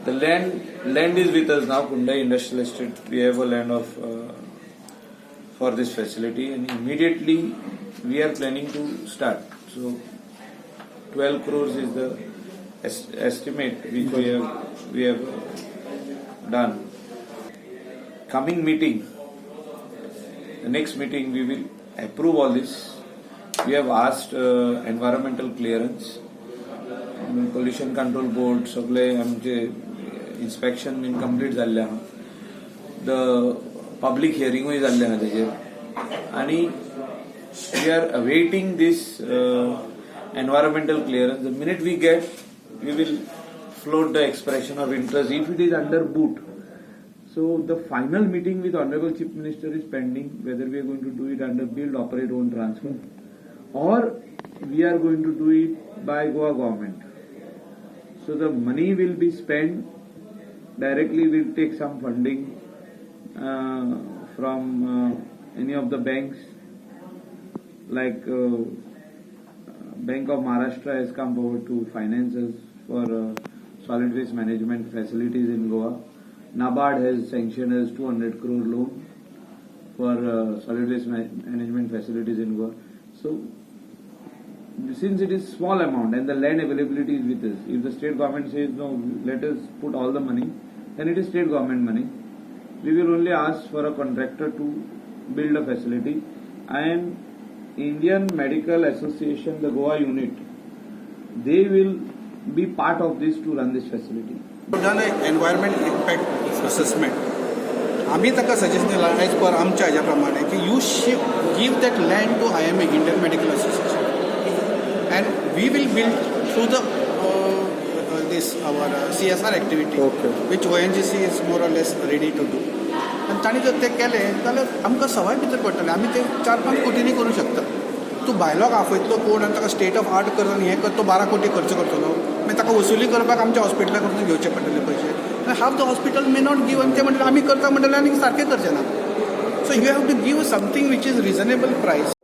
The land is with us now. Kundai Industrial Estate. We have a land of for this facility, and immediately we are planning to start. So, 12 crores is the estimate which we have done. Coming meeting, the next meeting, we will approve all this. We have asked environmental clearance, pollution control board, सगळे आमचे inspection बीन complete जाल्ले आहा. The public हियरिंगूय जाल्लें आहा तेजेर आनी we are awaiting this environmental clearance. The minute we get, we will float the expression of interest if it is under BOOT. So the final meeting with Honorable Chief Minister is pending, whether we are going to do it under build, operate, own, transfer or we are going to do it by Goa government. So the money will be spent directly. We'll take some funding from any of the banks, like Bank of Maharashtra has come forward to finance us for solid waste management facilities in Goa. NABARD has sanctioned us 200 crore loan for solid waste management facilities in Goa. So since it is small amount and the land availability is with us, if the state government says, "No, let us put all the money," then it is state government money. We will only ask for a contractor to build a facility, and Indian Medical Association, the Goa unit, they will be part of this to run this facility. Done environment impact assessment. आमी ताका suggestion दिलां as per आमच्या हाज्या प्रमाणे की you give that land to IMA, Indian Medical Association, and we will build through the this our CSR activity, which ONGC is more or less ready to do. आनी तांणी जर तें केलें जाल्यार आमकां सवाय भितर पडटलें. आमी तें 4-5 कोटींनी करूं शकता. तूं भायलोक आफयतलो कोण आनी ताका स्टेट ऑफ आर्ट कर आनी हें कर, तो 12 कोटी खर्च करतलो. मागीर ताका वसुली करपाक आमच्या हॉस्पिटला कडसून घेवचे पडटले पयशे आनी half the hospital may not give. आनी ते म्हणटले आमी करता म्हणटले आनी सारकें करचे ना. So you have to give something which is reasonable price.